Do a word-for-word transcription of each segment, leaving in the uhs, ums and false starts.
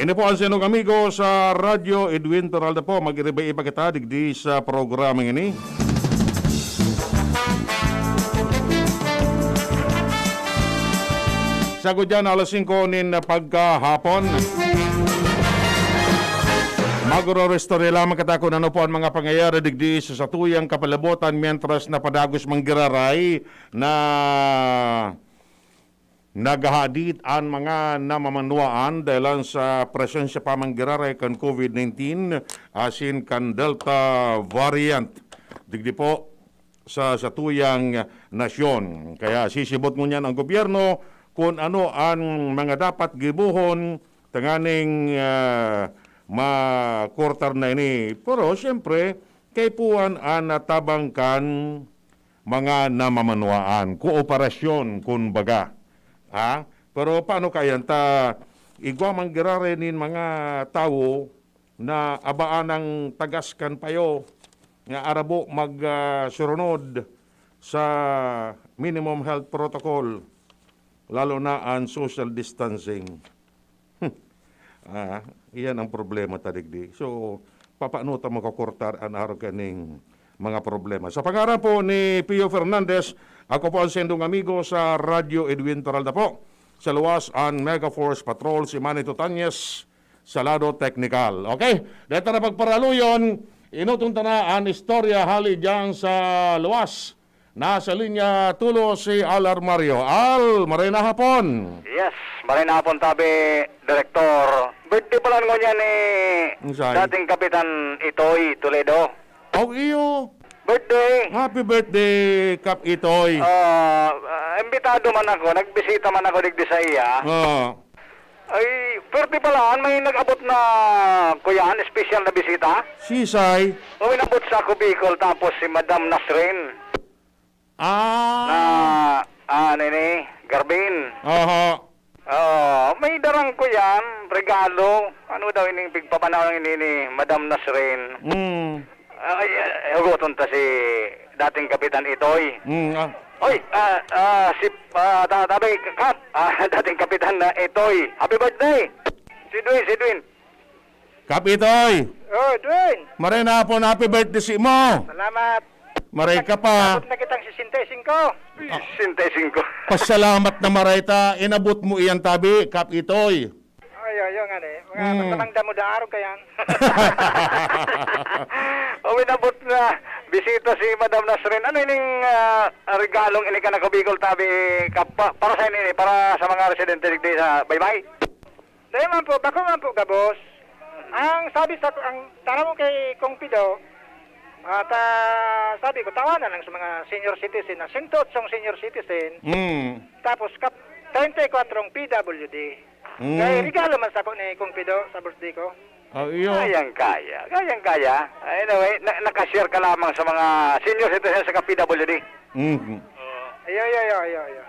Ini po ang sinong amigo sa Radyo Edwin Peralta po. Mag-iriba-iba kita digdi sa programa ini. Sagod yan, alas singko nin pagkahapon. Magro-restore lamang kita kung ano po ang mga pangyayari digdi sa satuyang kapalabotan mientras na padagos manggiraray na naghahadit an mga namamanwaan dahilan sa presensya pa manggiraray kan covid nineteen asin kan Delta variant. Digdi po sa satuyang nasyon. Kaya sisibot ngunyan ang gobyerno kun ano an mga dapat gibohon tanganing, ah, makortar na ini. Pero siyempre, kaipuhan an tabang kan mga namamanwaan, kooperasyon, kumbaga. Ha? Pero paano kaya ta igwa man giraray nin mga tawo na abaan ang tagas kan payo nga arabo mag, ah, surunod sa minimum health protocol, lalo na ang social distancing? Ah, iyan ang problema ta digdi. So, papaano ta makakortar an arog kaning mga problema? Sa pangaran po ni Pio Fernandez, ako po ang sendong amigo sa Radyo Edwin Peralta po. Sa luwas, ang Mega Force Patrol, si Manny Tutanyes, sa lado teknikal. Okay? Dito na pagparaluyon, inutong ta na an istorya hali diyan sa luwas. Nasa linya tulos si Al Armario. Al, maray na hapon. Yes, maray na hapon, tabi, Direktor. Birthday pala ngunyan ni Unsay? Dating Kapitan Itoy Toledo. Aw, iyo. Birthday. Happy birthday, Kap Itoy. Ah, ah, imbitado man ako, nagbisita man ako digdi sa iya. Ah. Ay, pwerte pala, may nag-abot na, kuya, special na bisita. Sisay? O, inabot sa Ako Bicol, tapos si Madam Nasrin. Ah. Na, ah, ano ini, Garbin. Aha. Oh, may darang, kuya, regalo. Ano daw ining pigpapanaw ini ni Madam Nasrin? Mm. Ay, ay, hugoton ta si dating Kapitan Itoy. Mm, ah. Oy, ah, ah, si, ah, ta-, tabi, Kap, ah, dating Kapitan na Itoy. Happy birthday! Si Edwin, si Edwin. Kap Itoy! Oh, Edwin! Maray na hapon, happy birthday sa imo! Salamat! Maray ka pa! Abot na kitang sesenta y cinco. Ah. Sesenta y cinco. Pasalamat na maray ta, inabot mo iyan tabi, Kap Itoy. Ay, ay, ay, nga ni. Mga Hmm. masamang damo da arog kayan. O, inabot na bisita si Madam Nasrin. Ano ining, ah, regalong ini kan Ako Bicol tabi, Kap, pa-, para sa ini, para sa mga residente digdi sa Baybay? Dahil man po, bako man po, gabos. Ang sabi sa, ang tara mo kay Kong Pido, at, ah, sabi ko, tawanan lang sa mga senior citizen na sento otsong senior citizen. Hmm. Tapos, kap-, treinta y cuatro ang P W D. Hmm. Kaya regalo man sa ako ni Kong Pido sa birthday ko. Oh, iyo. Kayang-kaya. Kayang-kaya. Anyway, na-, nakashare ka lamang sa mga senior citizen sa P W D. Mhm. Ayo, ayo, ayo, ayo, ayo.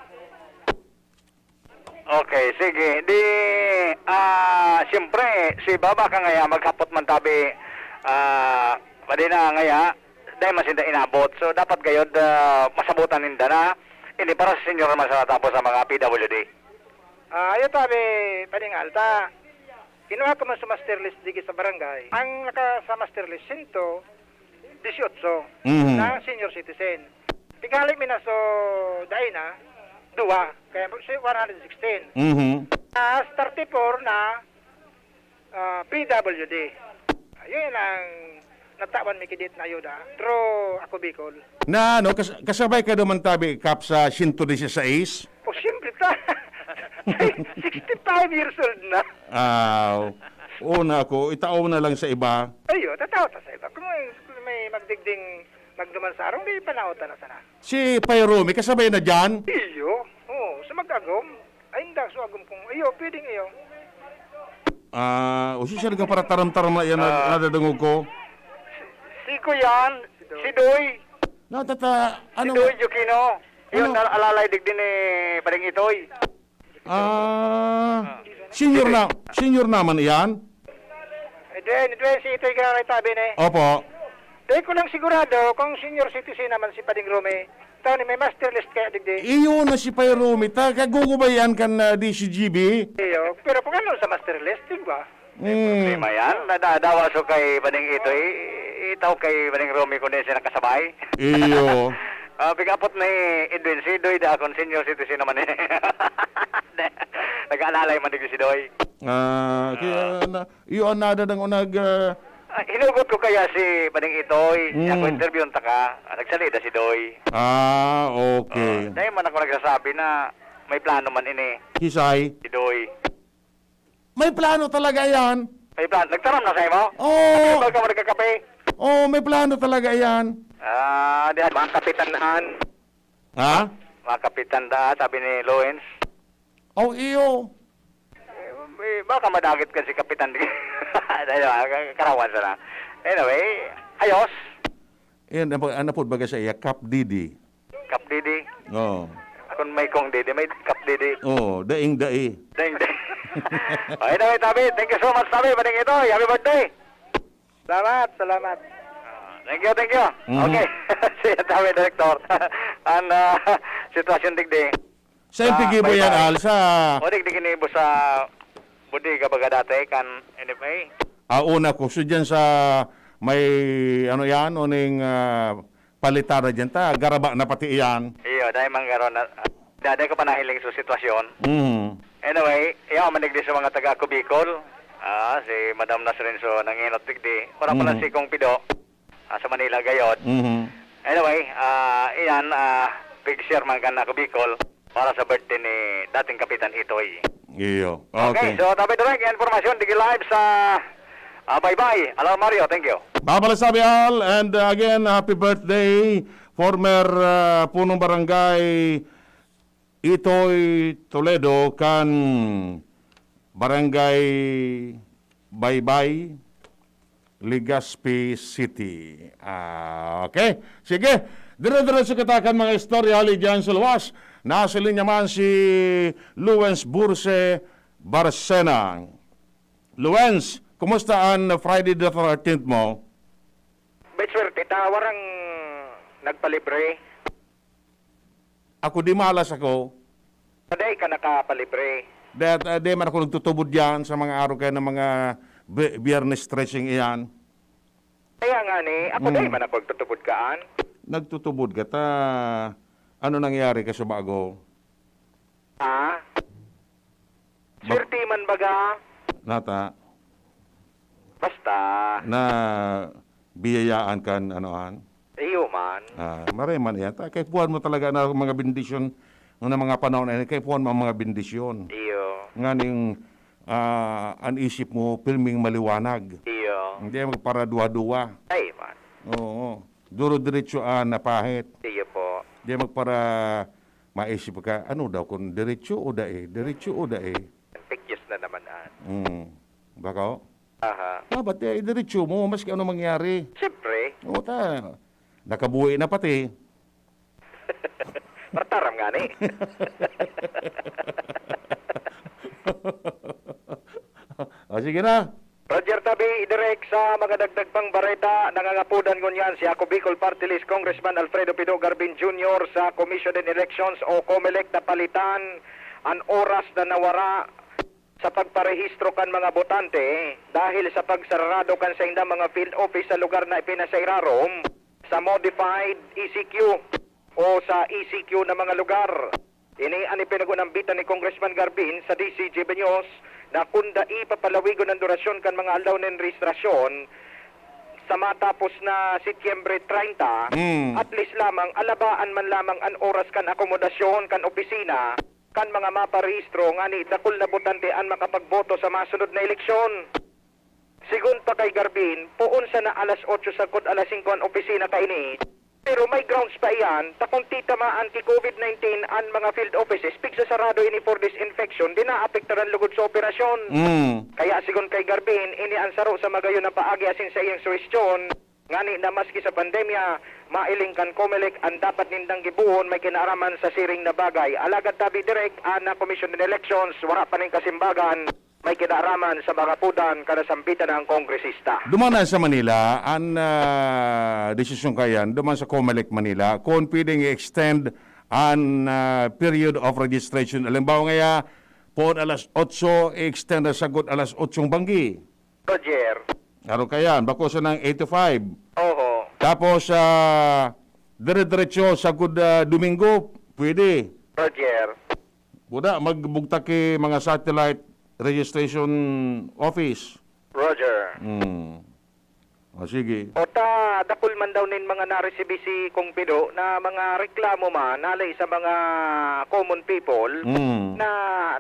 Okay, sige. Di, ah, siyempre, si Baba ka ngaya, maghapot man tabi, ah, pwede na ngaya, dahil man sinda inabot. So, dapat gayod, ah, masabutan ninda na. Hindi para sa senior naman sa tapos sa mga P W D. Ah, ayo tabi, paningal ta. Kinuha ko man sa master list digi sa barangay. Ang naka sa master list, sento dieciocho Mhm. na senior citizen. Tigali mi na so, dai na, duwa. Kaya po, si one hundred sixteen. Mhm. As thirty-four na, ah, P W D. Ayun ang natawan mi kidit na ayuda. Through Ako Bicol. Na, ano, kas-, kasabay ka naman tabi, Kap, sa sento dieciséis? O, siyempre ta. Sixty-five years old na. Ah, una ako, itao na lang sa iba. Ayo, tatao ta sa iba. Kung may, kung may magdigding magduman sa arong, di panaot na sana. Si Pay Romy, kasabay na dyan? Iyo. Oo, sa mag-agom. Ay, hindi, so agom kung, iyo, pwedeng iyo. Ah, o siya nagkaparataram-taram na yan, na, Ah. nadadangog ko. Si Kuyan, si Doy. No, tata, Si ano Doy Jukino. Yun, ano? na-, alalay digdi ni Pading Itoy. Ah, senior na, senior naman iyan? Edwin, Edwin, si Itoy Gararay tabi ni. Opo. Di ko lang sigurado kung senior citizen naman si Pading Romy. Tao ni may master list kaya digdi. Iyo na si Pay Romy, ta, kagugubayan kan, ah, D C G B. Iyo, pero kung ano sa master list, di ba? May problema yan. Nadadawa so kay Baning Itoy, i-, itaw kay Baning Romy kundi siya nakasabay. Iyo. Ah, pigapot ni Edwin, si Doy da akong senior citizen naman eh. Nag-aalalay man digdi si Doy. Ah, kaya na, iyo ang nada ng unag, ah, Ah, hinugot ko kaya si Baning Itoy. Mm. Ako interviewon ta ka. Ah, nagsalida si Doy. Ah, okay. Ah, dahil man ako nagsasabi na may plano man ini. Kisay? Si Doy. May plano talaga yan. May plano. Nagtaram na sa imo? Oo. Ano ba ka mo nagkakape? Oo, may plano talaga yan. Ah, di mga kapitan daan. Ha? Mga kapitan daan, sabi ni Lawrence. Oh, iyo. Eh, eh, baka madagit ka si kapitan. Ayun, ah, karawan sana. Anyway, ayos. Yan, ano, ano po baga sa iya? Cup Didi. Cup Didi? Oo. Kung may kong Didi, may Cup Didi. Oo, daing dai. Daing dai. Okay na, tabi. Thank you so much, tabi. Baning Itoy. Happy birthday. Salamat, salamat. Ah, thank you, thank you. Mhm. Okay. Sige, tabi, Director. Ang, ah, sitwasyon digdi. Sa M P G ba yan, Al? Sa o, digdi ginibo sa bodega baga dati, kan N F A. Ah, una ko. So, dyan sa may, ano yan, uning, ah, palitan na dyan ta, garaba na pati iyan. Iyo, dahil man garo na, dahil ko pa nahiling sa sitwasyon. Mhm. Anyway, iyo, manig di sa mga taga Cubicol. Ah, si Madam Nasrin so nanginot digdi. Wala pa lang Mhm. si Kong Pido. Ah, sa Manila gayod. Mhm. Anyway, ah, iyan, ah, pig-share man kan ako Bicol para sa birthday ni dating Kapitan Itoy. Iyo. Okay, okay. So, tabi direk, yan impormasyon, digi live sa, ah, Baybay. Hello, Mario, thank you. Babala sabi, Al, and, uh, again, happy birthday, former, uh, punong barangay Itoy Toledo kan Barangay Baybay, Legazpi City. Ah, okay. Sige. Dire-diretso kita kan mga istorya hali dyan sa luwas. Nasa linya man si Luwens Burse Barcena. Luwens, kumusta an Friday the thirteenth mo? May swerte ta, warang nagpalibre. Ako, di malas ako. Paday ka nakapalibre. Dahil, ah, di man ako nagtutubod diyan sa mga araw kaya ng mga bi-, Biyernes stretching iyan. Kaya nga ni, ako Hmm. di man ako nagtutubod kaan. Nagtutubod ka ta. Ano nangyari ka sa bago? Ah? Ba- Swerte man baga. Nata. Basta. Na biyayaan kan, ano, an? Iyo man. Ah, maray man iyan. Ta-, kaipuhan mo talaga na mga bendisyon na mga panahon na yan. Kaipuhan mo ang mga bendisyon. Iyo. Nganing, ah, an isip mo, pirming maliwanag. Iyo. Hindi magparaduwa-duwa. Ay, man. Oo. Duro-diretso an napahit. Iyo po. Di magpara-, maisip ka, ano daw, kung diretso o dai? Diretso o dai? Ambiguous na naman, ah. Mm. Bako? Aha. Ah, ba't, eh, diretso mo, maski ano mangyari? Siyempre. O, ta, nakabuhi na pati. Martaram nga ni. O, sige na. Roger Tabi, Direk, sa mga dagdag pang bareta, nangangapodan ngunyan si Ako Bicol Party List Congressman Alfredo Pido Garbin Junior sa Commission on Elections o COMELEC na palitan an oras na nawara sa pagparehistro kan mga botante dahil sa pagsarado kan saindang mga field office sa lugar na ipinasairarom sa modified E C Q o sa E C Q na mga lugar. Ini an ipinag-unambitan ni Congressman Garbin sa D C G B News na kun dai papalawigon an durasyon kan mga aldaw nin rehistrasyon sa matapos na Setyembre treinta, Mm. at least lamang alabaan man lamang an oras kan akomodasyon kan opisina kan mga maparehistro ngani dakul na botante an makapagboto sa masunod na eleksyon. Sigon pa kay Garbin, poon sana alas otso sagkod alas singko an opisina kaini. Pero may grounds pa iyan, ta kun titamaan ki COVID nineteen an mga field offices, pigsasarado ini for disinfection, di naapektaran lugod sa operasyon. Mm. Kaya sigon kay Garbin, ini an saro sa magayon na paagi asin sa iyang suhestyon, ngani na maski sa pandemya, mailing kan COMELEC an dapat nindang gibohon may kinaaraman sa siring na bagay. Alagad tabi direk, an Commission on Elections, wara pa nin kasimbagan. May kinaaraman sa mga pudan kan nasambitan na ang kongresista. Duman na sa Manila, an, ah, desisyon kayan, duman sa COMELEC Manila, kung pwedeng i-extend an, ah, period of registration. Halimbawa ngaya, Poon alas otso, i-extend na sagkod alas otsong banggi. Roger. Araw kayan, bako sa nang eight to five. Oho. Tapos, ah, dire-diretso sagkod, ah, Domingo, pwede. Roger. Buda, magbugtak ki mga satellite registration office. Roger. Hmm. O, sige. O ta, dakul man daw nin mga naresibi si Kong Pido na mga reklamo man hale sa mga common people Mm. na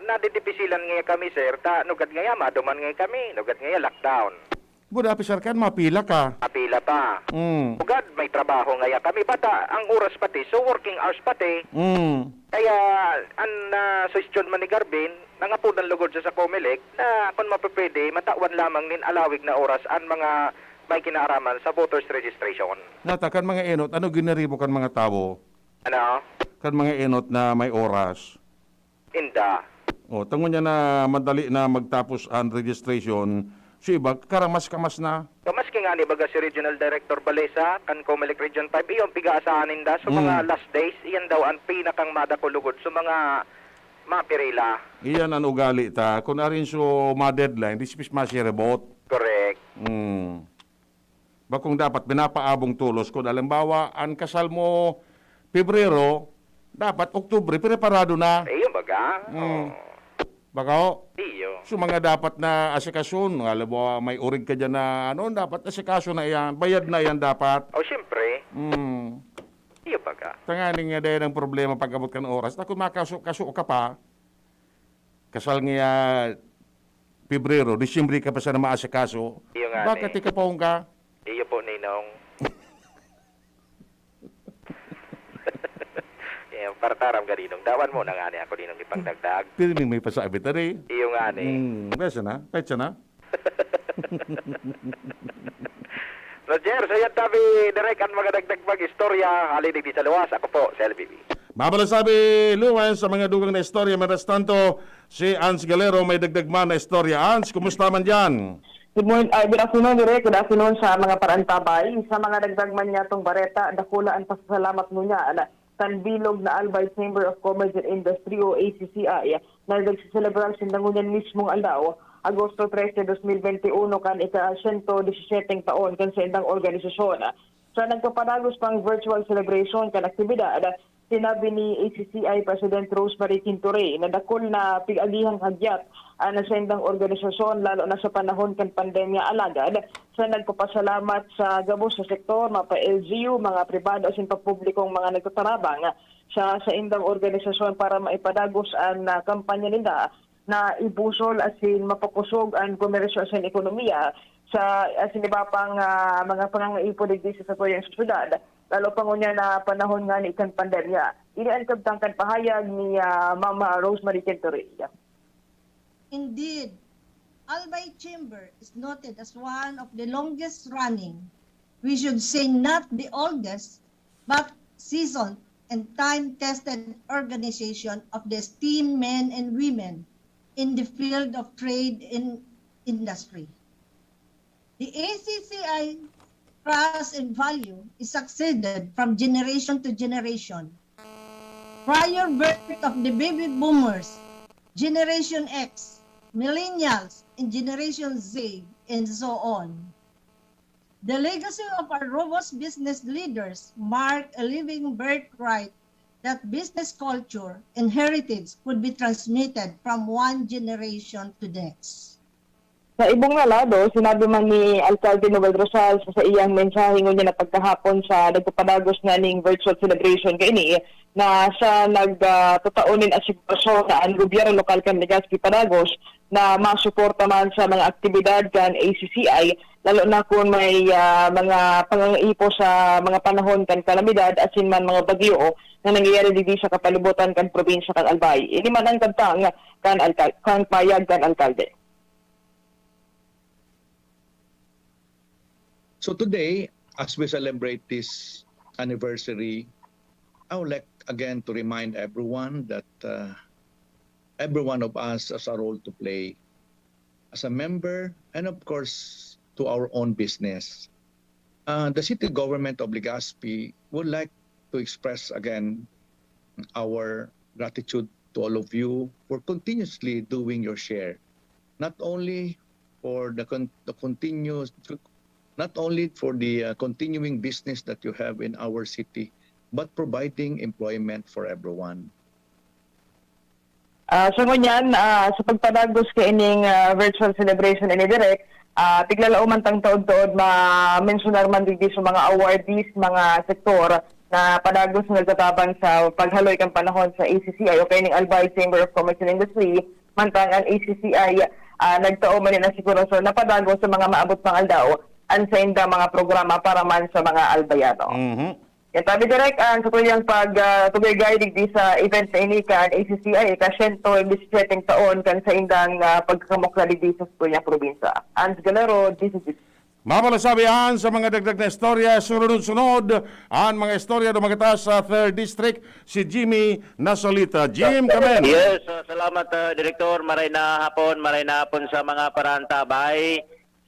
nadidipisilan ngaya kami, sir, ta nugad ngaya maduman ngaya kami, nugad ngaya lockdown. Good, api, sir, kan mapila ka. Apila pa. Mm. Ugad, may trabaho ngaya kami. Bata, ang oras pati, so working hours pati. Mm. Kaya, an ah, suhestyon man ni Garvin, nangapodan lugod sa, sa Comelec, na kung mapapwede, matawan lamang nin alawig na oras an mga may kinaaraman sa voters registration. Nata, kan mga enot, ano giniribo kan mga tawo? Ano? Kan mga enot na may oras? Inda. O, tango niya na madali na magtapos ang registration. So, iba, karamas-kamas na. So, maski nga ni baga si Regional Director Balesa, kan Comelec Region five, iyon pigaasahan ninda. So, mga Mm. last days, iyan daw ang pinakang madako lugod. So, mga mapirila. Iyan ang ugali ta. Kung arin so ma-deadline, di sipis masiribot. Correct. Mm. Bakong dapat pinapaabong tolos. Kung halimbawa, ang kasal mo, Pebrero, dapat Oktubre, preparado na. Eh, yun baga. Mm. Oh. Bako? Iyo. So, mga dapat na asikason, halimbawa, may urig ka dyan na, ano, dapat asikaso na yan, bayad na yan dapat. O, siyempre. Mm. Iyo baga. Tanganing nga dahil ang problema pag-abot ka ng oras. Ako, makaso-kaso ka pa, kasal nga Pebrero, Disyembre ka pa sana maasikaso. Iyo nga Bakit ni. ikapahong ka? Iyo po, Ninong. Eh, para taram ka, Ninong. Dawan mo na nga ni ako, Ninong, ipangdagdag. Pirming may pasabi tari. Iyo nga ni. Hmm, pwede na. Pwede na. Roger, sa yan tabi, direk ang mga dagdag mag-istorya, hali digdi sa luwas. Ako po, si L B B. Mabalasabi, Luwen, sa mga dugang na istorya. Mientras tanto, si Ans Galero may dagdag man na istorya. Ans, kumusta man dyan? Good morning, ah, good afternoon, Direk. Good afternoon sa mga parantabay. Sa mga dagdag man niya tong bareta, dakula ang pasasalamat ngunyan kan bilog na Albay Chamber of Commerce and Industry o A C C I na nagsiselebrar sinda ngunyan mismong aldaw, Agosto trese, dos mil benti uno, kan ika-sento disisiyeteng taon kan saindang organisasyon. Sa nagpapadagos pang virtual celebration kan aktibidad, sinabi ni A C C I President Rosemary Quintoray na dakul na pig-agihang hagyat ang saindang organisasyon, lalo na sa panahon kan pandemya. Alagad, sa nagpapasalamat sa gabos sa sektor, mapa L G U, mga pribado asin pampublikong mga nagtatarabang sa saindang organisasyon para maipadagos an ah, kampanya ninda na ibusol asin mapakosog an komersyo asin ekonomiya sa asin iba pang ah, mga pangangaipo digdi sa satuyang sosyedad, lalo pa ngunyan na panahon ngani kan pandemya. Ini an kabtang kan pahayag ni ah, Mama Rosemary Quintoray. Indeed, Albay Chamber is noted as one of the longest running, we should say not the oldest, but seasoned and time-tested organization of the esteemed men and women in the field of trade and industry. The A C C I trust and value is succeeded from generation to generation. Prior birth of the baby boomers, Generation X, millennials, and Generation Z, and so on. The legacy of our robust business leaders mark a living birthright that business culture and heritage could be transmitted from one generation to the next. Sa ibong na lado, sinabi man ni Alcalde Noel Rosal sa saiyang mensahe ngunyan na pagkahapon sa nagpapadagos na ning virtual celebration kaini na siya nagtatao nin asegurasyon na ang gobyerno lokal kan Legazpi padagos na masuporta man sa mga aktibidad kan A C C I, lalo na kung may ah, mga pangangaipo sa mga panahon kan kalamidad asin man mga bagyo na nangyayari digdi sa kapalibutan kan probinsya kan Albay. Ini man ang kabtang kan alkal kan payag kan alkalde. So today, as we celebrate this anniversary, I would like again to remind everyone that uh, every one of us has a role to play as a member and, of course, to our own business. Uh, the city government of Legazpi would like to express again our gratitude to all of you for continuously doing your share, not only for the con-, the continuous, not only for the, uh, continuing business that you have in our city, but providing employment for everyone. Ah, so ngunyan, ah, sa pagpadagos kaining, ah, virtual celebration ini, Direk, ah, tiglalaom man tang taod-taod ma-mensionar man digdi sa mga awardees, mga sektor na padagos na nagtatabang sa paghaloy kan panahon sa A C C I o kaining Albay Chamber of Commerce and Industry, mantang an A C C I, ah, nagtao man nin asegurasyon na padagos sa mga maabot pang aldaw an saindang mga programa para man sa mga Albayano. Mhm. Yan tabi, Direk, ang satuyang pag, ah, pagpigay digdi sa event na ini kan A C C I, ika-siyento disisiete taon kan saindang, ah, pagkakamukha digdi sa satuyang probinsya. Hans Galero, D C G. Mapalasabi an sa mga dagdag na istorya, sunod-sunod an mga istorya dumaga ta sa third District, si Jimmy Nasolita. Jim, kamen. Yes, uh, salamat, uh, Direktor. Maray na hapon, maray na hapon sa mga paraantabay.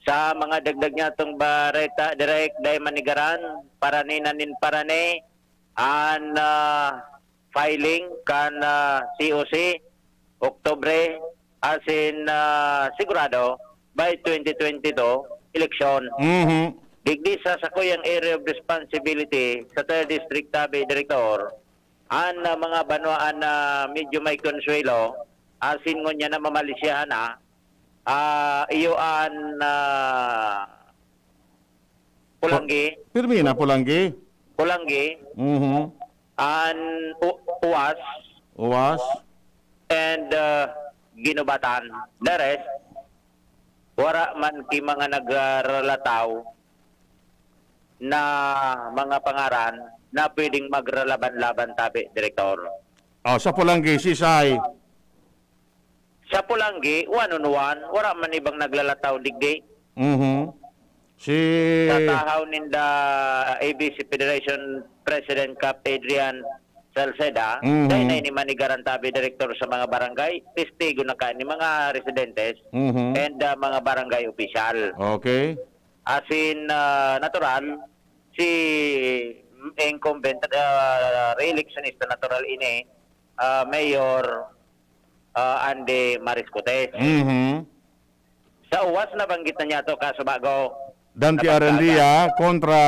Sa mga dagdag niya itong bareta, Direk, dai manigaran, parani na nin parani, an, uh, filing kan, uh, C O C, Oktubre, asin, uh, sigurado, by twenty twenty-two, eleksyon. Mhm. Digdi sa sakuyang area of responsibility sa third District tabi, Direktor, an, ah, mga banwaan na medyo may konsuwelo, asin ngunyan na mamalisyahan na, ah, iyo an, ah, Pulanggi, Pirmi na, Pulanggi. Pulanggi, Mhm. an U- Uwas, Uwas. and, ah, Ginubatan. The rest, wara man ki mga nagralataw na mga pangaran na pwedeng magralaban-laban tabi, Direktor. Oh, sa Pulanggi, Sisay. Sa Pulanggi, one on one, wara man ibang naglalataw digdi. Mhm. Si Sa tahaw ninda A B C Federation President Kap Adrian Salceda, Mhm. dai na ini manigaran tabi, Direktor, sa mga barangay, testigo na ka ni mga residentes Mhm. and, ah, mga barangay opisyal. Okay. Asin, ah, natural, si incumbent, ah, re-electionista natural ini, ah, Mayor, ah, Andy Mariscotes. Mhm. Sa Uwas, nabanggit na niya to, kaso bago. Dante Nabanggit Arandia kontra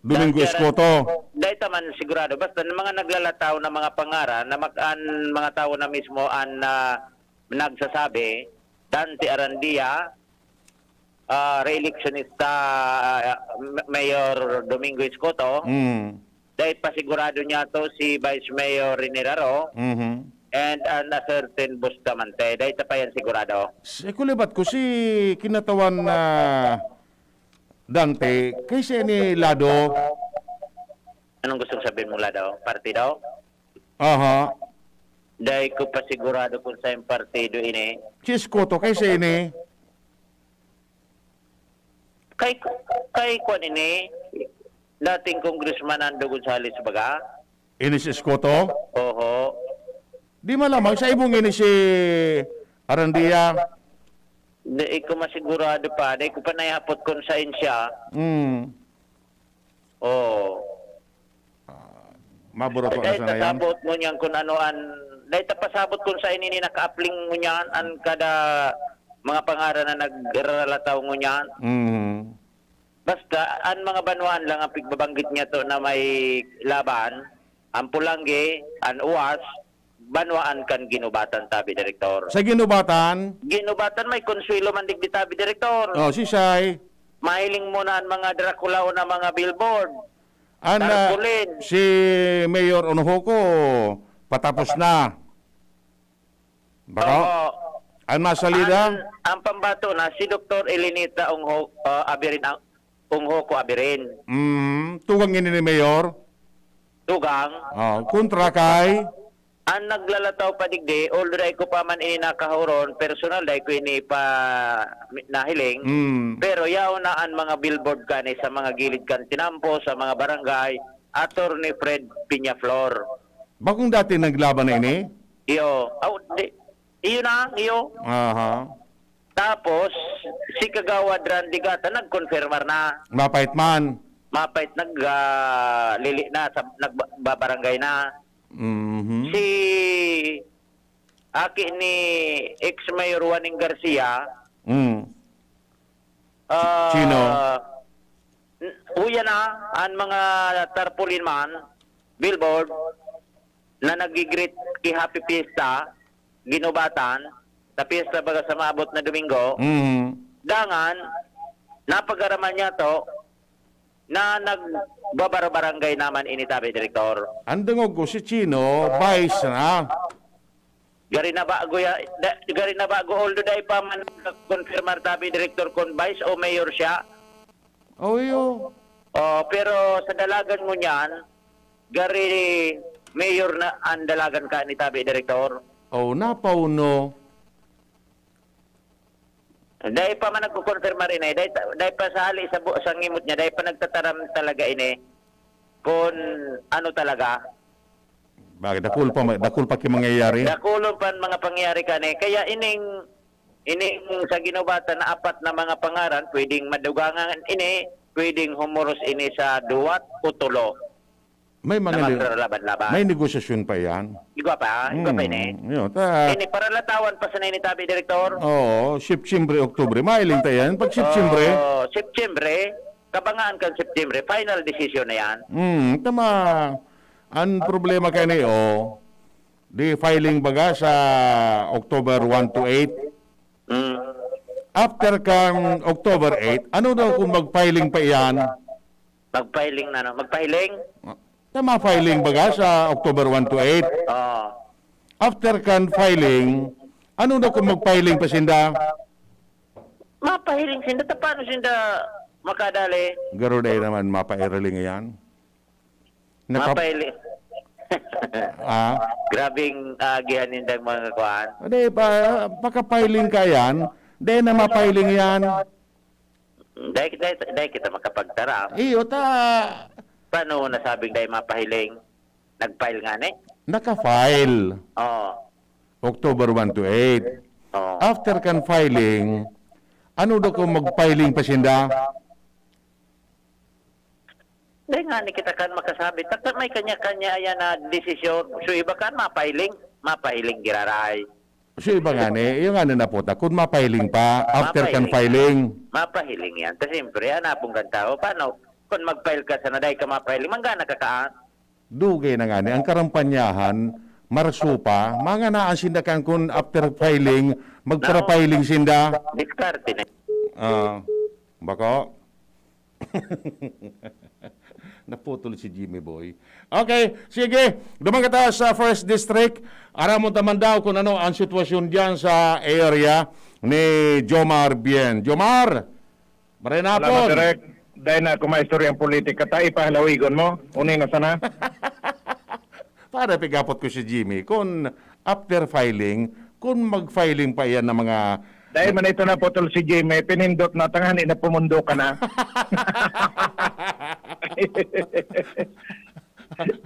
Domingo Dante Aran- Escoto. Dahil taman sigurado, basta ng mga naglalataw na mga pangaran na mag, an, mga tao na mismo an, ah, nagsasabi, Dante Arandia, ah, re-electionista, ah, M- Mayor Domingo Escoto, Mm. dahil pasigurado niya to si Vice Mayor Rene Raro, Mhm. and an a certain Bustamante. Dahil ta pa yan sigurado. Si kulibat ko si kinatawan na Dante kay si ni Lado. Anong gustong sabihin mo, Lado? Partido? Aha. Dahil ko pa sigurado kung sa yung partido ini. Si Escoto kay si ni. Kay, kay kwan ini, dating Congressman Ando Gonzales baga? Ini si Escoto. Oho. Di malamang sa ibong ini si Arandia. Di ko masigurado pa. Di ko pa naihapot kung saan siya. Mm. Oo. Maburot pa Dahil sa yan. Pasabot mo niyan kung ano an... Dahil ta pasabot kung saan ini nakaapling mo niyan an kada mga pangaran na nagralataw mo niyan. Mm. Basta, an mga banwaan lang ang pigbabanggit niya to na may laban. Ang Pulanggi, ang Uwas, banwaan kan Ginubatan tabi, Direktor. Sa Ginubatan, Ginubatan may konsuelo man digdi tabi, Direktor. oh, si Sai, Mahiling mo na ang mga Dracula o na mga billboard. An, ah, Tarpaulin. Si Mayor Onohoko, patapos na. Bako? Oo. An masalida? Ang, ang pambato na si Doktor Elinita Ungho, ah, Abirin, ang, Unghoko Abirin. Mm, tugang ini ni Mayor? Tugang. Oh, kontra kay? Ang naglalataw pa digdi, although dai ko pa man ini nakahuron, personal, dai ko ini pa nahiling. Mm. Pero yaon na ang mga billboard kani sa mga gilid kan tinampo, sa mga barangay, Attorney Fred Peñaflor. Bakong dati naglaban na ini? Iyo. Aw, di. Iyo na, iyo. Aha. Tapos, si Kagawad Randy Gata, nagkonfirmar na. Mapait man. Mapait, nag, ah, lili na, sa, nagbabarangay na. Mhm. Si aki ni ex-mayor Juaning Garcia, Mm. ah, Chino. n- uya na an mga tarpaulin man, billboard, na nag-greet ki Happy Fiesta, ginubatan, sa piyesta baga sa maabot na Domingo. Mm. Dangan, napagaraman niya to na nagbabarbarangay naman ini tabi, Direktor. Ang dangog ko, si Chino, vice na. Gari na bago ya, da, gari na bago, although dai pa man nagkonfirmar tabi, Direktor, kung vice o mayor siya. Oh, iyo. Oh, pero sa dalagan mo niyan, gari mayor na ang dalagan ka ni tabi, Direktor. Oh, napauno. Dai pa man nagko-confirmar ini, dai, dai pa sa hali sa, bu- sa ngimot niya, dai pa nagtataram talaga ini kung ano talaga. Bakit? Dakul pa, ma- dakul pa ki mangyayari? Dakulon pa ang mga pangyayari kani. Kaya ining, ining sa ginubatan na apat na mga pangaran, pwedeng madugangan ini, pwedeng humuros ini sa duwat o tulo May na mga ni- magralaban-laban. may negosasyon pa yan. Igwa pa, igwa pa ini. Hmm, yun, ta- Ini, paralatawan pa sana ini tabi, Direktor. Oo, September, October. Mailing ta yan. Pag September, Oh, September, kabangaan kan September, final decision na yan. Hmm, tama. Ang problema kani, oh, di filing baga sa October one to eight. Mm. After kan October eight, ano daw kung mag-filing pa iyan? Magpahiling na, no? Magpahiling? Tama, filing baga sa October one to eight. Oo. After kan filing, ano daw kung mag-filing pa sinda? Mapahiling sinda. Ta paano sinda makadali? Garo na naman mapairaling yan. Naka- Mapahiling. Ah? Grabing agihan nindang mga kuan. Di pa, pagka-filing ka yan, di na mapahiling yan. Dahil, dahil, dahil kita makapagtara. Iyo, ta, Paano mo nasabing dahil mapahiling? Nag-file nga ni? naka-file. Oo. October one to eight. Oo. After kan filing, ano daw kung mag-filing pa sinda? Dahil nga ni kita kan makasabi, takta may kanya-kanya ayan na desisyon. So iba kan mapahiling, mapahiling giraray. So iba nga ni, yung ano na po ta, kung mapahiling pa, after kan Mapahiling. Filing. Mapahiling yan. Kasi siyempre, hanapon kang tao. Paano? Kung mag-file ka sa naday ka mapahiling, manggana ka kaan? Dugay na nga ni, ang karampanyahan, marso pa, mga naan sinda kan kung after filing, magparapiling sinda. Diskarte na. Ah, bako? Naputol si Jimmy Boy. Okay, sige. Duman kita sa first district. Aramon ta man daw kung ano ang sitwasyon diyan sa area ni Jomar Bien. Jomar, maray na Salamat, hapon. Direk. Dahil na kumaistorya ang politika, ta ipahalawigon mo. Uni na sana. Para pigapot ko si Jimmy, kung after filing, kung mag-filing pa yan ng mga... Dahil man ito na putol si Jimmy, pinindot na, tangani na pumundo ka na.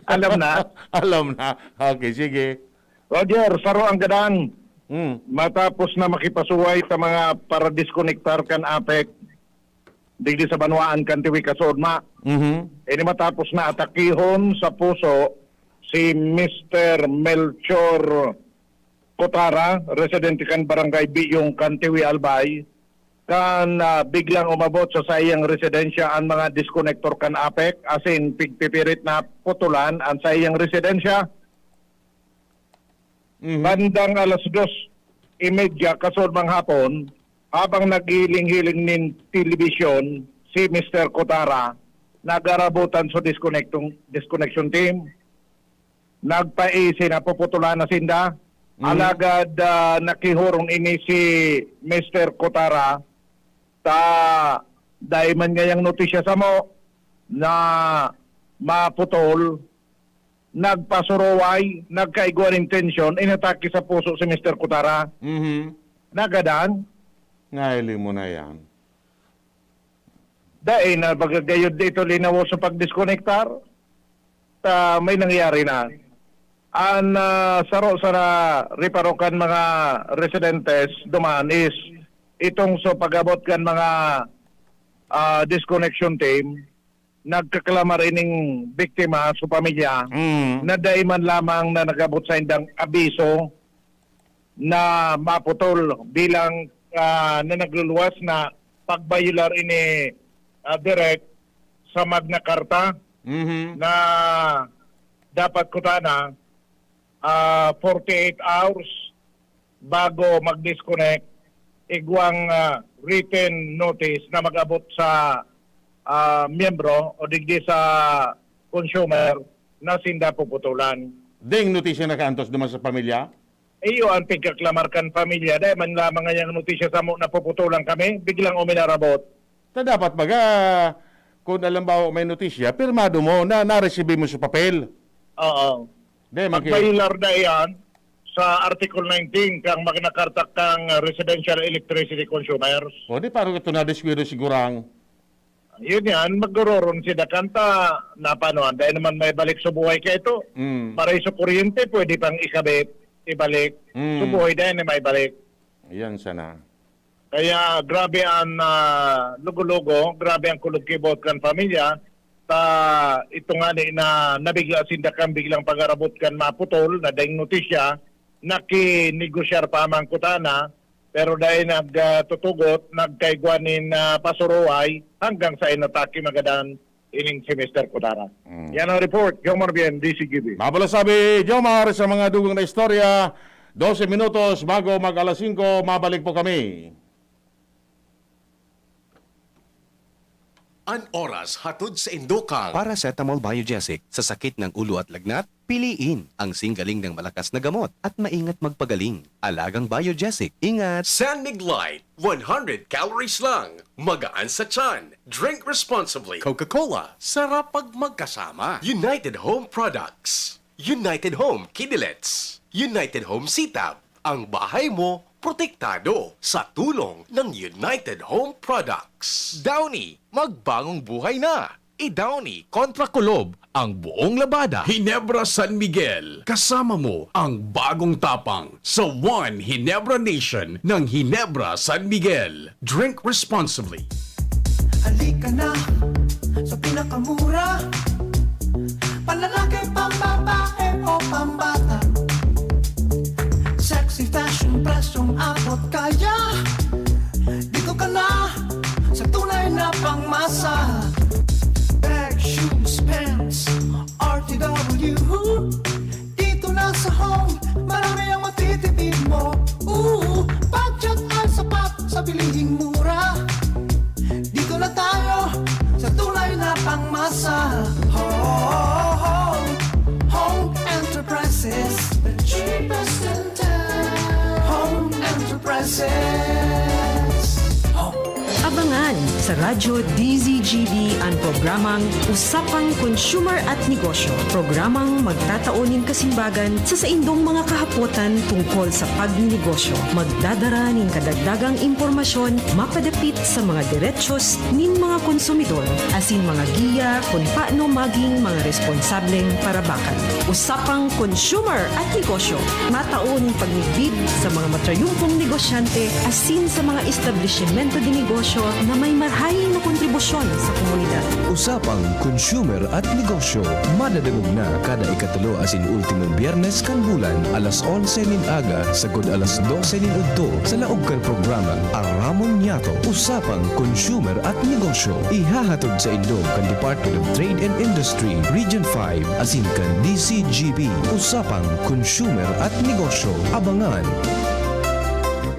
Alam na. Alam na. Okay, sige. Roger, saro ang gadang. Mm. Matapos na makipasuway sa mga para diskonektar kan APEC, digdi sa banwaan kan Tiwi Kasodma. Mhm. Ini matapos na atakihon sa puso si Mister Melchor Cotara, residente kan Barangay Biyong kan Tiwi Albay, kan ah, biglang umabot sa saiyang residensya ang mga diskonektor kan APEC, asin pigpipirit na putulan ang saiyang residensya. Mhm. Bandang alas dos y media kasod manghapon, habang naghiling-hiling nin telebisyon si Mister Cotara, nagarabutan sa disconnecting, disconnection team. Nagpaisi na puputulan na sinda. Mm. Alagad ah, nakihurong ini si Mister Cotara ta dai man ngayang notisya samo na maputol, nagpasuruway, nagkaigwa nin tensyon, inatake sa puso si Mister Cotara. Mhm. Nagadan, Ngaili mo na yan. dai na bagagayod dito linawo sa pagdiskonektar. Ta may nangyari na. Ang ah, saro sa na reparo kan mga residentes duman is itong sa pag-abot kan mga ah, disconnection team, nagkaklamar ining biktima sa pamilya Mm. na dai man lamang na nagabot sa indang abiso na maputol bilang, ah, na nagluluwas na pagbayular ini, ah, direct sa Magna Carta Mhm. na dapat kutana, ah, forty-eight hours bago mag-disconnect, igwang, ah, written notice na mag-abot sa, ah, miyembro o digdi sa consumer na sinda puputulan. Ding notisya nakaantos duman sa pamilya? Iyo ang pagkaklamar kan pamilya. Dahil man lamang ngayang notisya samo na puputulan kami, biglang uminarabot. Ta dapat baga, kung alam ba may notisya, pirmado mo na naresibi mo sa papel. Oo. Di, maki- Magbayular na iyan sa Article nineteen kang Magna Carta kang Residential Electricity Consumers. O, di, parang ito nadiskwida sigurang. Yun yan, magdororon si Dakanta. Napanoan, dahil naman may balik sa buhay ka ito. Mm. Para sa kuryente, pwede pang ikabit, ibalik. Mm. Sa buhay, dahil na may balik. Yan sana. Kaya grabe ang, ah, lugo-lugo, grabe ang kulog kibot kan pamilya. Ta, ito nga ni na nabigla sinda kan biglang pag-arabot kan maputol na daing notisya, nakinegosyar pa man kutana, pero dahil nag, ah, tutugot, nagkaigwa nin, ah, pasuruhay hanggang sa inatake magadan ining si Mister Kutana. Mm. Yan ang report, Jomar Bien, D C G B. Mabalos sabi, Jomar, sa mga dugang na istorya, dose minutos bago mag alas singko, mabalik po kami. An oras hatod sa indokang Paracetamol Biogesic sa sakit ng ulo at lagnat, piliin ang singgaling ng malakas na gamot at maingat magpagaling. Alagang Biogesic, ingat! San Mig Light, one hundred calories lang. Magaan sa tiyan. Drink responsibly. Coca-Cola, sarap pag magkasama. United Home Products. United Home Kidilets. United Home Sitab. Ang bahay mo, protektado sa tulong ng United Home Products. Downy, magbagong buhay na! I-Downy kontra kulob ang buong labada. Ginebra San Miguel, kasama mo ang bagong tapang sa One Ginebra Nation ng Ginebra San Miguel. Drink responsibly. Halika na sa pinakamura. Panlalaki, pambabae o pambata. Sexy fashion, presyong abot kaya. Dito ka na sa tunay na pangmasa. Bag, shoes, pants, R T W. Dito na sa Home, marami ang matitipid mo. Ooh, budget ay sapat sa bilihing mura. Dito na tayo sa tunay na pangmasa. Home, Home Enterprises, the cheapest in town. Home Enterprises. Home. Abangan sa Radyo D Z G B an programang Usapang Consumer at Negosyo. Programang magtatao nin kasimbagan sa saindong mga kahapotan tungkol sa pagninegosyo. Magdadara nin kadagdagang impormasyon mapadapit sa mga derechos nin mga konsumidor, asin mga giya kun paano maging mga responsableng parabakan. Usapang Consumer at Negosyo, matao nin pagmidbid sa mga matrayumpong negosyante asin sa mga establisimento de negosyo na may marahay na kontribusyon sa komunidad. Usapang Consumer at Negosyo, madadangog na kada ikatulo asin ultimong Biyernes kan bulan, alas onse nin aga sagkod alas dose nin udto, sa laog kan programang Aramon Niyato, Usapang Consumer at Negosyo. Ihahatod saindo kan Department of Trade and Industry, Region five, asin kan D C G B, Usapang Consumer at Negosyo. Abangan!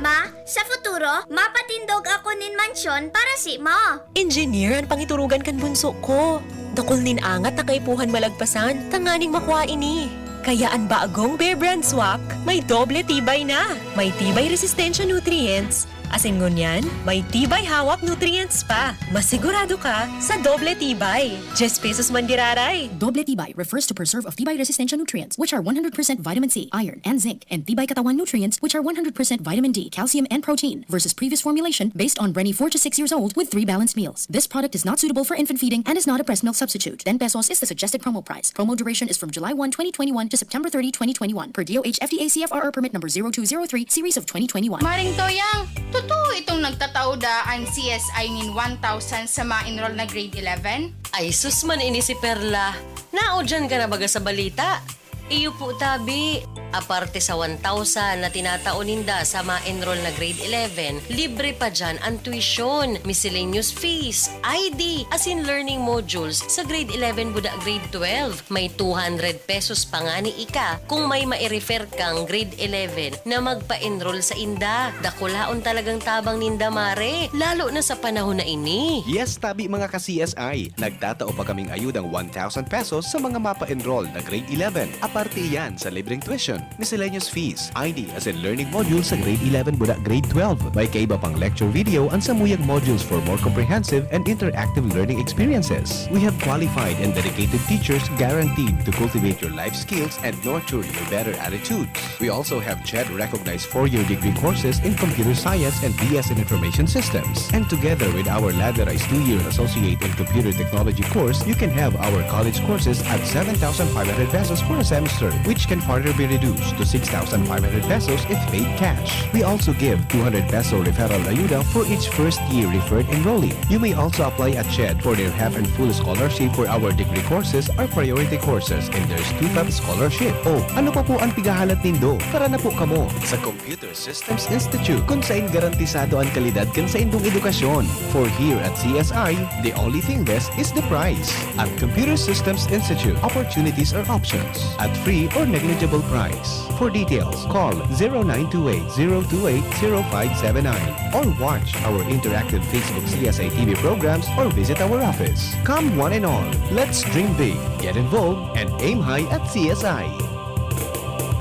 Ma, sa futuro, mapatindog ako nin mansyon para simo. Engineer an pangiturugan kan bunso ko. Dakul nin angat na kaipuhan malagpasan tanganing makua ini. Kaya an bagong Bear Brand Swak may doble tibay na. May tibay resistensya nutrients, asin ngunyan, may tibay hawak nutrients pa. Masigurado ka sa doble tibay. Diyes pesos man giraray. Doble tibay refers to preserve of tibay resistensya nutrients, which are one hundred percent vitamin C, iron, and zinc, and tibay katawan nutrients, which are one hundred percent vitamin D, calcium, and protein, versus previous formulation based on Brenny four to six years old with three balanced meals. This product is not suitable for infant feeding and is not a breast milk substitute. Ten pesos is the suggested promo price. Promo duration is from July one, twenty twenty-one to September thirty, twenty twenty-one, per D O H F D A C F R R permit number zero two zero three, series of twenty twenty-one. Maring Toyang, totoo itong nagtatao daa an C S I nin one thousand sa mga enroll na grade eleven? Ay, sus man ini si Perla. Naudyan ka na baga sa balita? Iyo po, tabi. Aparte sa one thousand na tinatao ninda sa ma-enroll na grade eleven, libre pa diyan ang tuition, miscellaneous fees, I D, asin learning modules sa grade eleven buda grade twelve. May two hundred pesos pa ngani ika kung may mai-refer kang grade eleven na magpa-enroll sa inda. Dakulaon talagang tabang ninda, mare, lalo na sa panahon na ini. Yes, tabi, mga ka-C S I. Nagtatao pa kaming ayudang one thousand pesos sa mga mapa-enroll na grade eleven. Aparte iyan sa libreng tuition, miscellaneous fees, I D asin learning modules sa grade eleven buda grade twelve. May kaiba pang lecture video an samuyang modules for more comprehensive and interactive learning experiences. We have qualified and dedicated teachers guaranteed to cultivate your life skills and nurture your better attitudes. We also have CHED-recognized four-year degree courses in computer science and B S in information systems. And together with our ladderized two-year associate in computer technology course, you can have our college courses at seven thousand five hundred pesos for a semester, which can further be reduced to six thousand five hundred pesos if paid cash. We also give two hundred peso referral ayuda for each first-year referred enrollee. You may also apply at CHED for their half and full scholarship for our degree courses or priority courses, and there's two-fifths scholarship. Oh, ano pa po ang pighahalat nindo? Tara na po kamo sa Computer Systems Institute, kung sain garantisado ang kalidad kan saindong edukasyon. For here at C S I, the only thing best is the price. At Computer Systems Institute, opportunities are options at free or negligible price. For details, call zero nine two eight zero two eight zero five seven nine or watch our interactive Facebook C S I T V programs or visit our office. Come one and all, let's dream big, get involved, and aim high at C S I.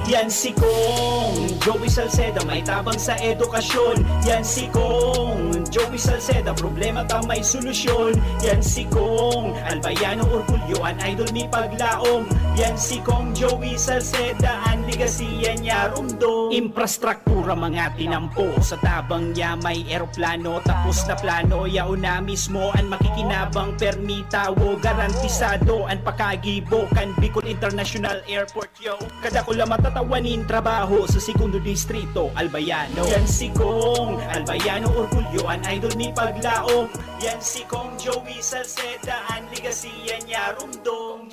Yan si Kong Joey Salceda, may tabang sa edukasyon. Yan si Kong Joey Salceda, problema ta may solusyon. Yan si Kong Albayano Orgulyo, an idol mi paglaom. Yan si Kong Joey Salceda, an legasiya niya rumdom. Infrastruktura mga tinampo, sa tabang niya may eroplano. Tapos na plano, yaon na mismo an makikinabang. Permi tawo, garantisado an pakagibo kan Bicol International Airport. Yo, kadakula matatawan nin trabaho sa Segundo Distrito, Albayano. Yan si Kong Albayano Orgulyo, an idol mi paglaom. Yan si Kong Joey Salceda, an legasiya niya rumdom.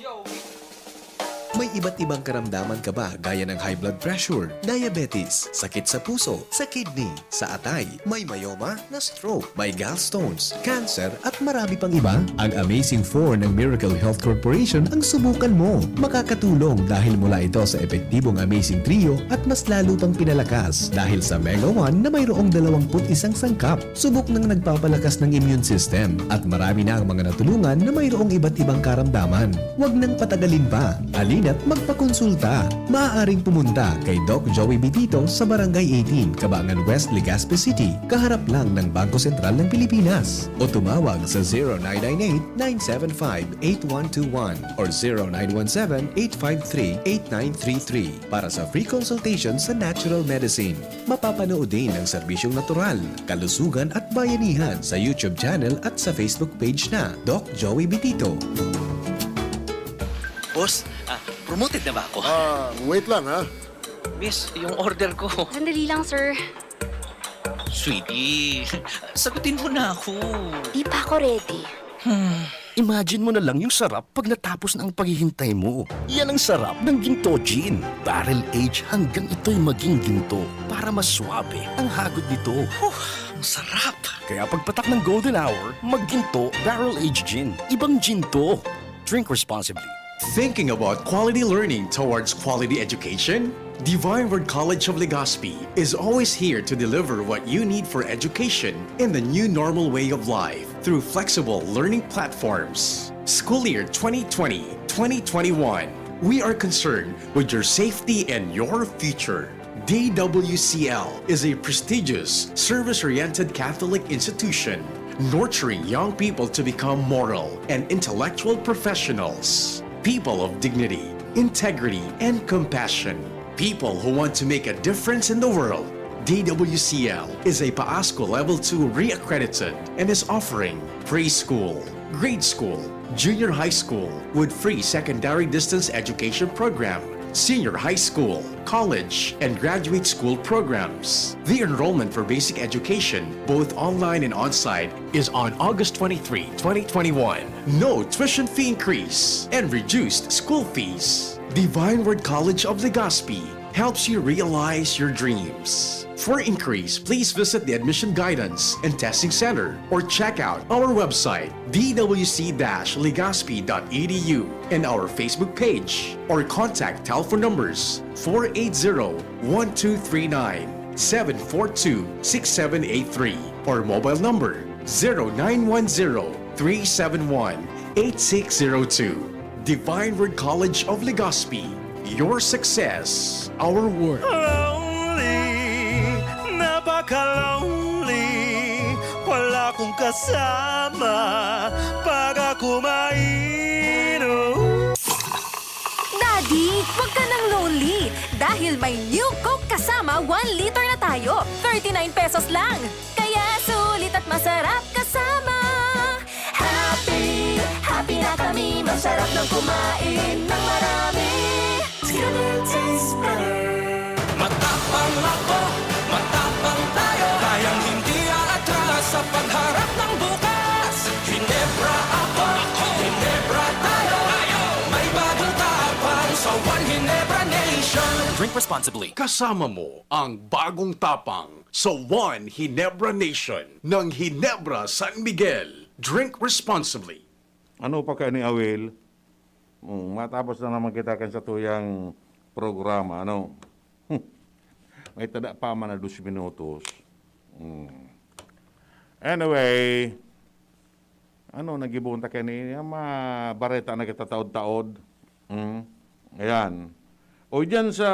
May iba't ibang karamdaman ka ba, gaya ng high blood pressure, diabetes, sakit sa puso, sa kidney, sa atay, may myoma, na stroke, may gallstones, cancer, at marami pang iba? Ang Amazing Four ng Miracle Health Corporation ang subukan mo. Makakatulong dahil mula ito sa epektibong Amazing Trio at mas lalo pang pinalakas dahil sa Mega One na mayroong dalawampu't isang sangkap. Subok nang nagpapalakas ng immune system at marami na ang mga natulungan na mayroong iba't ibang karamdaman. Huwag nang patagalin pa. Halina't magpakonsulta. Maaaring pumunta kay Doc Joey Bitito sa Barangay eighteen, Cabangan West, Legazpi City, kaharap lang ng Bangko Sentral ng Pilipinas. O tumawag sa zero nine nine eight, nine seven five, eight one two one or zero nine one seven, eight five three, eight nine three three para sa free consultation sa natural medicine. Mapapanood din ang serbisyong natural, kalusugan at bayanihan sa YouTube channel at sa Facebook page na Doc Joey Bitito. Boss, ah, promoted na ba ako? Ah, wait lang, ha? Miss, yung order ko. Sandali lang, sir. Sweetie, sagutin mo na ako. Di pa ako ready. Hmm. Imagine mo na lang yung sarap pag natapos na ang paghihintay mo. Yan ang sarap ng Ginto Gin. Barrel age hanggang ito'y maging ginto para mas swabe ang hagod nito. Huh, ang sarap! Kaya pagpatak ng golden hour, magginto, barrel age gin. Ibang gin to. Drink responsibly. Thinking about quality learning towards quality education? Divine Word College of Legazpi is always here to deliver what you need for education in the new normal way of life through flexible learning platforms. School year twenty twenty, twenty twenty-one, we are concerned with your safety and your future. D W C L is a prestigious, service-oriented Catholic institution, nurturing young people to become moral and intellectual professionals, people of dignity, integrity, and compassion, people who want to make a difference in the world. D W C L is a PAASCU Level two re-accredited and is offering preschool, grade school, junior high school with free secondary distance education program, senior high school, college, and graduate school programs. The enrollment for basic education, both online and on-site, is on August twenty-three, twenty twenty-one. No tuition fee increase and reduced school fees. Divine Word College of Legazpi, helps you realize your dreams. For inquiries, please visit the Admission Guidance and Testing Center or check out our website, d w c dash legazpi dot e d u, and our Facebook page, or contact telephone numbers four eight zero, one two three nine, seven four two, six seven eight three, or mobile number zero nine one zero, three seven one, eight six zero two. Divine Word College of Legazpi, your success, our work. Lonely, napaka-lonely. Wala akong kasama pag ako mainom. Daddy, wag ka nang lonely. Dahil may New Coke Kasama, one liter na tayo. Thirty-nine pesos lang. Kaya sulit at masarap kasama. Happy, happy na kami. Masarap nang kumain ng marami. Together tastes better. Matapang ako, matapang tayo. Kayang hindi aatras sa pagharap ng bukas. Hinebra ako, Hinebra tayo. May bagong tapang sa One Hinebra Nation. Drink responsibly. Kasama mo ang bagong tapang sa One Hinebra Nation ng Hinebra San Miguel. Drink responsibly. Ano pa kaya ni Awil? Hmm, matapos na naman kita kan satuyang programa, ano? May tada pa man na dos minutos. Hmm. Anyway, ano, nagibuon ta kaya ni, ang mga bareta na kita taod-taod. Hmm. Ayan. O, dyan sa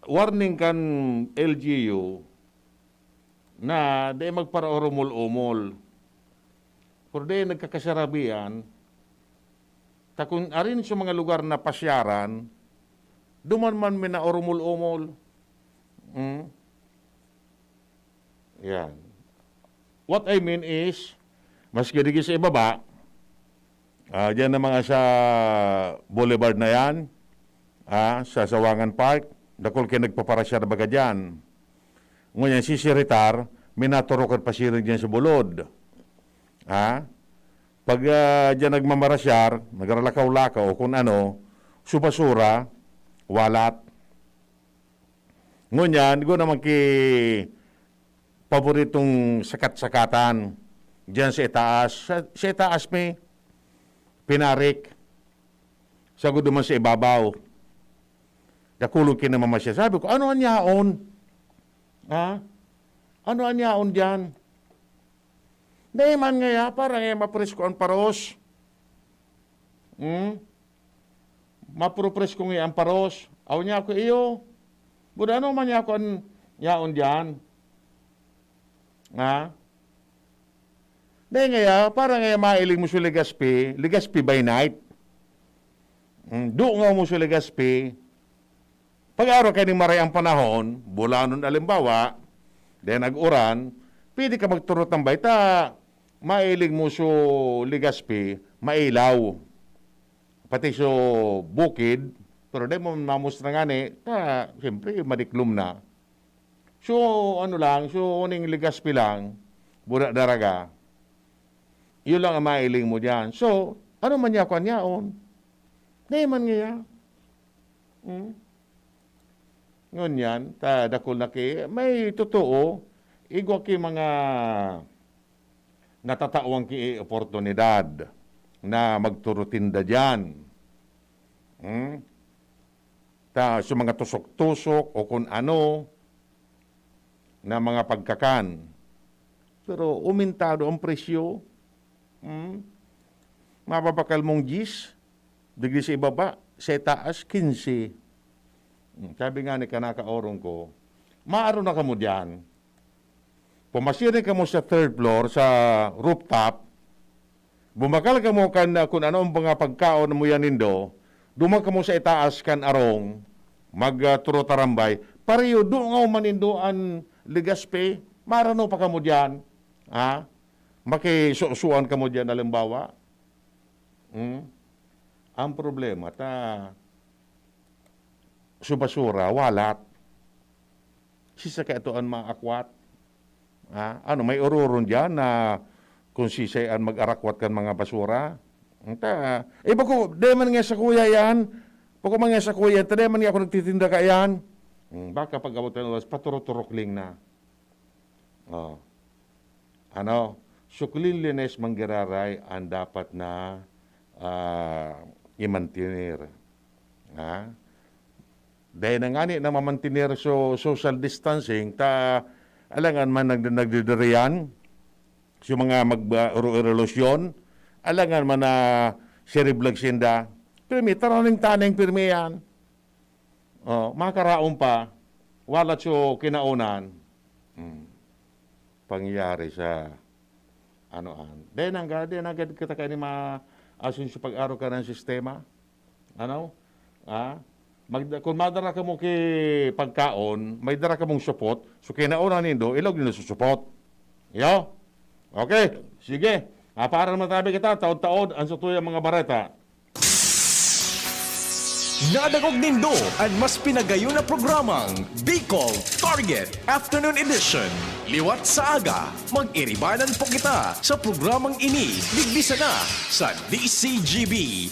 warning kan L G U, na dai magparaorumol-omol. Pero dai nagkakasarabian, ta kun arin sa mga lugar na pasyaran, duman man minaorumol-omol. Hmm? Yan. What I mean is, maski digi sa ibaba, ah, diyan na mga sa Boulevard na yan, ah, sa Sawangan Park, dakul kayo nagpaparasyar baga diyan. Ngunyan, si Siritar, minaturukan pa siring diyan sa bulod. Ha? Pag, ah, diyan nagmamarasyar, nagralakaw-lakaw o kung ano, su basura, walat. Ngunyan, igwa naman ki paboritong sakat-sakatan diyan sa itaas. Sa, sa itaas may pinarik. Sagod naman sa ibabaw. Dakulog kinamama siya. Sabi ko, "Ano an yaon? Ha? Ano an yaon diyan?" Dai man ngaya, para ngaya mapresko an paros. Hmm? Mapresko ngaya an paros. Aw niya ako iyo. Buda, ano man niya ako an yaon diyan? Ha? Dai ngaya, para ngaya mailing mo sa Legazpi, Legazpi by night. Hmm, dungaw mo sa Legazpi. Pag-araw kayo ning maray ang panahon, bulanon alimbawa, then nag-uran, pwede ka magturot ng bayta, mailing mo sa Legazpi, mailaw. Pati sa bukid, pero dai mo mamustra ngani, ta, siyempre, madiklom na. So, ano lang, so, uning Legazpi lang, Bura Daraga, yun lang ang mailing mo diyan. So, ano man niya kwan yaon? Dai man ngaya. Hmm? Ngunyan, ta dakul na ki, may totoo, igwa ki mga natatawan ki oportunidad na magturutinda diyan. Hmm? Ta, sa mga tusok-tusok o kung ano na mga pagkakan. Pero umintado ang presyo. Hmm? Mababakal mong diyes, digdi sa ibaba, sa itaas, kinse. Hmm, sabi nga ni kanakaorong ko, "Maaro na kamo diyan. Pumasiring kamo sa third floor, sa rooftop. Bumakal kamo kan, ah, kun ano ang mga pagkaon mo yan nindo. Duman kamo sa itaas kan arong, mag, ah, turo tarambay. Pareho, dungaw man nindo an Legazpi. Marano pa kamo diyan. Ha? Makisusuan kamo diyan, halimbawa." Hmm? Ang problema, ta, sa basura, walat. Sisay kaya to an maakwat? Ha? Ano, may ororon diyan na kung sisay an mag-arakwat kan mga basura? Ta, iba ko, di man nga sa kuya yan, Bako man nga sa kuya, "Tadai man nga ako nagtitinda kaiyan." Hmm, baka pag-abot kan oras, paturok-turok ling na. Oh. Ano? So, cleanliness man giraray ang dapat na, ah, i-mantener. Ha? Dahil na ngani na mamantener so social distancing, ta alangan man nag-, nagdidiriyan, so mga mag-, ah, ru-, relasyon, alangan man na siriblag sinda, pirmi, taraning-taning pirmi yan. Oh, makaraon pa, walat so kinaonan. Hmm. Pangyayari sa ano an. Then, hangga, then, hangga kita kaini ma-, asin sa pag-aro ka ng sistema. Ano? Ah? Mag-, kung madara ka mo ki pagkaon, may dara ka mong supot, so kinaonan nindo, ilog nindo sa supot. Yo? Okay, sige. Ah, para matabi kita, taod-taod, ang sa tuyang mga bareta. Nadangog nindo an mas pinagayon na programang Bicol Target Afternoon Edition. Liwat sa aga, mag-iribanan po kita sa programang ini, digdi sana sa D C G B.